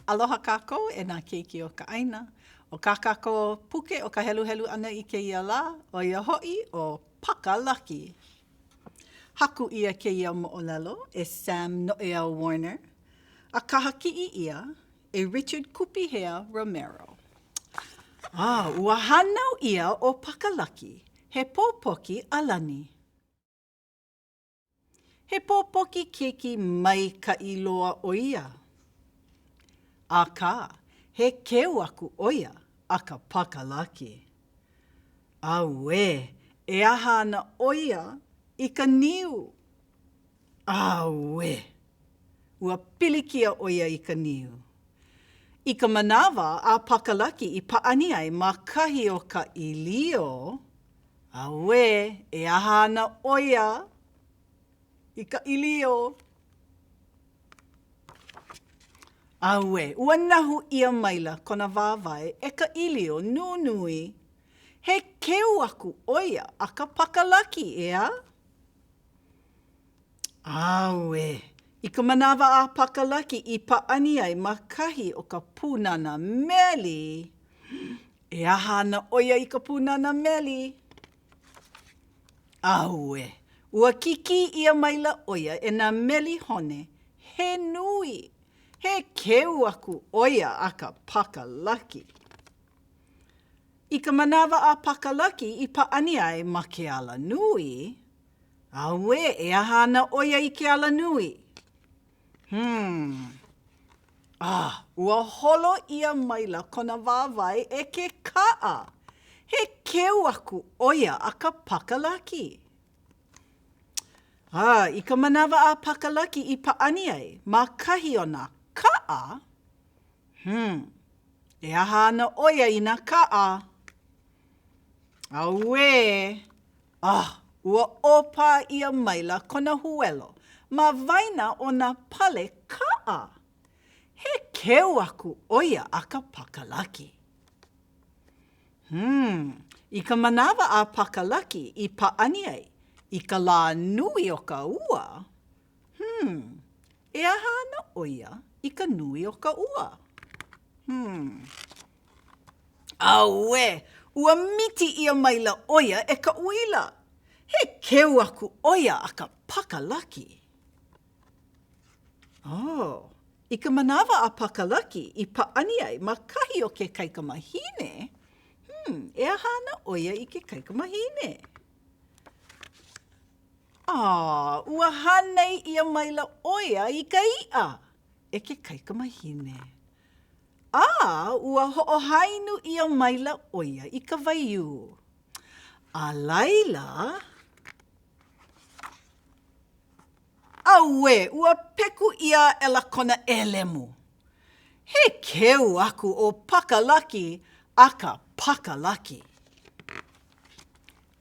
Aloha kākou e nā keiki o ka ʻāina. ʻO kā kākou puke o ka heluhelu ʻana i kēia lā, ʻo ia hoʻi ʻo Pakalaki. Haku ʻia kēia moʻolelo e Sam Noʻeau Warner, a kahakiʻi ʻia e Richard Kupihea Romero. A ua hānau ʻia ʻo Pakalaki, he pōpoki ʻalani. He pōpoki keiki maikaʻi loa ʻo ia. Akā, he keu aku ʻo ia a ka pakalaki. Auē, e aha ana ʻo ia i ka niu? Auē! Ua pilikia ʻo ia i ka niu. I ka manawa a Pakalaki i pāʻani ai ma kahi o ka ʻīlio, auē, e aha ana ʻo ia i ka ʻīlio? Auē, ua nahu ʻia maila kona wāwae e ka ʻīlio nunui. He keu aku ʻo ia a ka pakalaki, ʻeā? Auē! I ka manawa a Pakalaki i pāʻani ai ma kahi o ka pūnana meli, e aha ana ʻo ia i ka pūnana meli? Auē! Ua kikī ʻia maila ʻo ia e nā meli hone he nui. He keu aku ʻo ia a ka pakalaki. I ka manawa a Pakalaki i pāʻani ai ma ke alanui, auē, e aha ana ʻo ia i ke alanui? Hmm. Ah, ua holo ʻia maila kona wāwae e ke kaʻa. He keu aku ʻo ia a ka pakalaki. Ah, i ka manawa a Pakalaki i pāʻani ai ma kahi o nā kaʻa, Hmm. E aha ana ʻo ia i nā kaʻa? Auē! Ah, ua ʻōpā ʻia maila kona huelo ma waena o nā pale kaʻa. He keu aku ʻo ia a ka pakalaki. Hmm. I ka manawa a Pakalaki i pāʻani ai i ka lā nui o ka ua, Hmm. E aha ana ʻo ia i ka nui o ka ua? Hmm. Auē! Ua miti ʻia maila ʻo ia e ka uila. He keu aku ʻo ia a ka pakalaki. Oh, i ka manawa a Pakalaki i pāʻani ai ma kahi o ke kaikamahine, hmm, e aha ana ʻo ia i ke kaikamahine? A ua hānai ʻia maila ʻo ia i ka iʻa e ke kaikamahine. A ua hoʻohāinu ʻia maila ʻo ia i ka waiū. A laila, auē, ua peku ʻia aʻela kona ʻēlemu. He keu aku ʻo Pakalaki a ka pakalaki.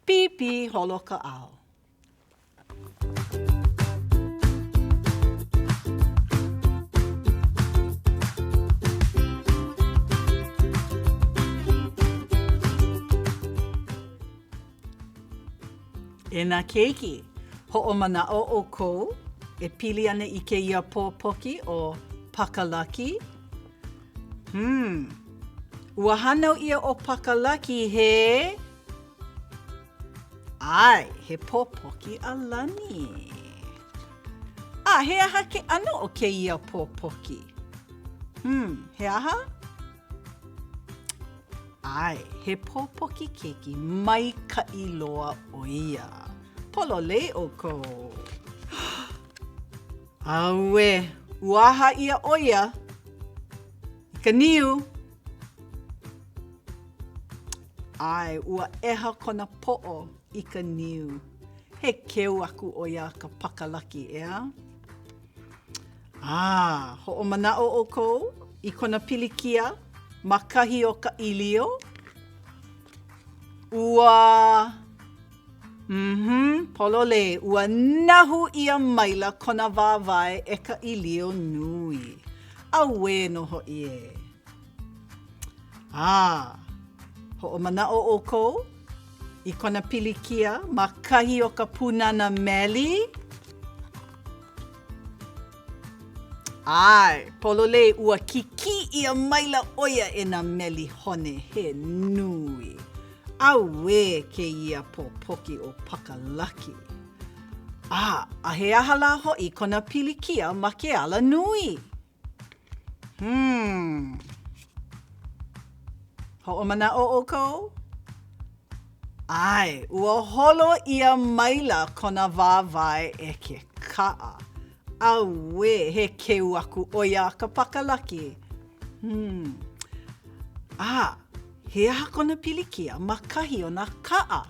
Pīpī holo ka ao. E nā keiki, hoʻomanaʻo ʻoukou e pili ana i kēia pōpoki ʻo Pakalaki? Hmm. Ua hānau ʻia ʻo Pakalaki he ʻAe, he pōpoki ʻalani. A he aha ke ʻano o kēia pōpoki? Hmm, he aha? ʻAe, he pōpoki keiki maikaʻi loa ʻo ia. Pololei ʻoukou. Auē, ua aha ʻia ʻo ia i ka niu. ʻAe, ua ʻeha kona poʻo i ka niu. He keu aku ʻo ia a ka pakalaki, ʻeā? A, hoʻomanaʻo ʻoukou i kona pilikia ma kahi o ka ʻīlio? Ua, mm-hmm, pololei, ua nahu ʻia maila kona wāwae e ka ʻīlio nui. Auē nō hoʻi ē. A, hoʻomanaʻo ʻoukou i kona pilikia ma kahi o ka pūnana meli? ʻAe, pololei, ua kikī ʻia maila ʻo ia e nā meli hone he nui. Auē kēia pōpoki ʻo Pakalaki. A, a he aha lā hoʻi kona pilikia ma ke alanui? Hmm. Hoʻomanaʻo ʻoukou? ʻAe, ua holo ʻia maila kona wāwae e ke kaʻa. Auē, he keu aku ʻo ia a ka pakalaki. Hmm. A, he aha kona pilikia ma kahi o nā kaʻa?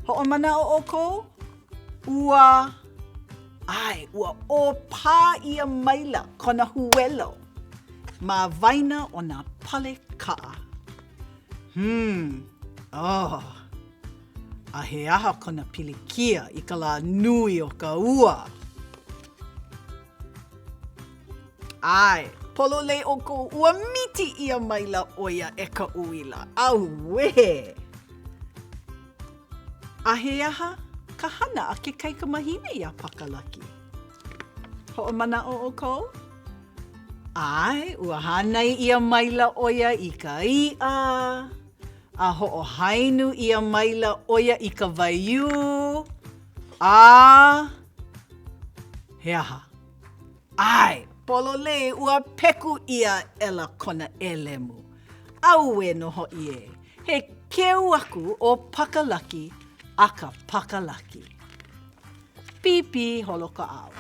Hoʻomanaʻo ʻoukou? Ua, ʻae, ua ʻōpā ʻia maila kona huelo ma waena o nā pale kaʻa. Hmm, oh. A he aha kona pilikia i ka lā nui o ka ua? ʻAe, pololei ʻoukou, ua miti ʻia maila ʻo ia e ka uila. Auē! A he aha ka hana a ke kaikamahine iā Pakalaki? Hoʻomanaʻo ʻoukou? ʻAe, ua hānai ʻia maila ʻo ia i ka iʻa, a hoʻohāinu ʻia maila ʻo ia i ka waiū, a he aha? ʻAe, pololei, ua peku ʻia aʻela kona ʻelemu. Auē nō hoʻi ē! He keu aku ʻo Pakalaki a ka pakalaki. Pīpī holokaʻao.